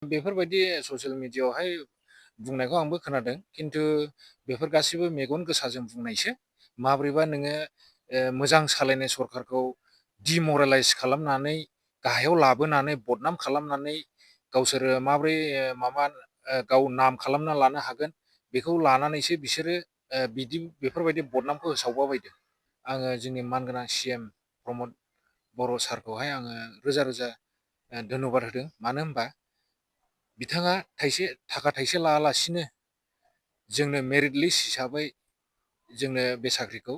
बेफोरबायदि ससियेल मिडियाआवहाय बुंनायखौ आंबो खोनादों। खिन्थु बेफोर गासिबो मेगन गोसाजों बुंनायसो। माब्रैबा नोङो मोजां सालायनाय सरखारखौ डिमरेलाइज खालामनानै गाहायाव लाबोनानै बदनाम खालामनानै गावसोरो माब्रै गाव नाम खालामना लानो हागोन बेखौ लानानैसो बिसोरो बेफोरबायदि बदनामखौ होसावबायबायदों। आङो जोंनि मानगोनां CM प्रमद बर' सारखौहाय आङो रोजा रोजा धन्यबाद होदों। मानो होनबा बिथाङा थाखा थाइसे लायालासिनो जोंनो मेरिट लिस्ट हिसाबै जोंनो बे साख्रिखौ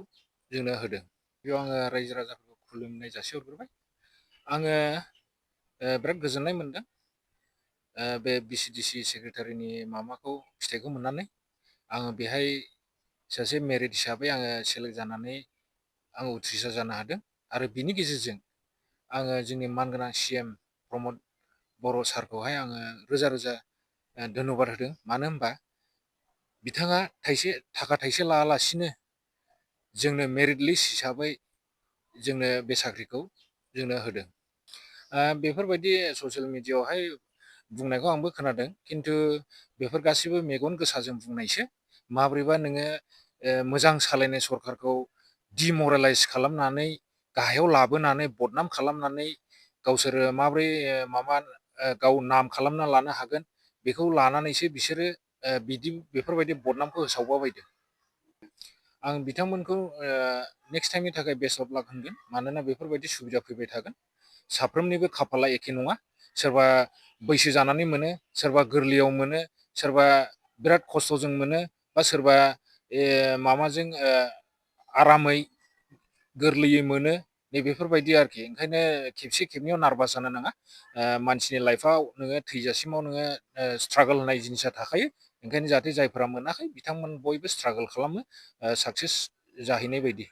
जोंनो होदों। बेयाव आङो रायजो राजाफोरखौ खुलुमनाय जासिहरग्रोबाय। आङो बिराद गोजोननाय मोनदों बे BCDC सेक्रेटारिनि फिथाइखौ मोननानै। आङो बेहाय सासे मेरिट हिसाबै आङो सेलेक्ट जानानै आङो उथ्रिसार जानो हादों आरो बिनि गेजेरजों आङो जोंनि मानगोनां CM प्रमद बर' सारखौहाय आङो रोजा रोजा धन्यबाद होदों। मानो होनबा बिथाङा थाखा थाइसे लायालासिनो जोंनो मेरिट लिस्ट हिसाबै जोंनो बे साख्रिखौ जोंनो होदों। बेफोरबायदि ससियेल मिडियाआवहाय बुंनायखौ आंबो खोनादों। खिन्थु बेफोर गासिबो मेगन गोसाजों बुंनायसो। माब्रैबा नोङो मोजां सालायनाय सरखारखौ डिमरेलाइज खालामनानै गाहायाव लाबोनानै बदनाम खालामनानै गावसोरो माब्रै गाव नाम खालामना लानो हागोन बेखौ लानानैसो बिसोरो बेफोरबायदि बदनामखौ होसावबायबायदों। आं बिथांमोनखौ नेक्स्ट टाइमनि थाखाय बेस्ट अफ लाक होनगोन। मानोना बेफोरबायदि सुबिदा फैबाय थागोन। साफ्रोमनिबो खाफाला एखे नङा। सोरबा बैसो जानानै मोनो, सोरबा गोरलैयाव मोनो, सोरबा बिराद खस्थ'जों मोनो, बा सोरबा आरामै गोरलैयै मोनो। बेफोरबायदि आरोखि। ओंखायनो खेबसे खेबनैयाव नारभास जानो नाङा। मानसिनि लाइफआव नोङो थैजासिमाव नोङो स्ट्रागोल होननाय जिनिसा थाखायो। ओंखायनो जाहाथे जायफोरा मोनाखै बिथांमोन बयबो स्ट्रागोल खालामो साक्सेस जाहैनाय बायदि।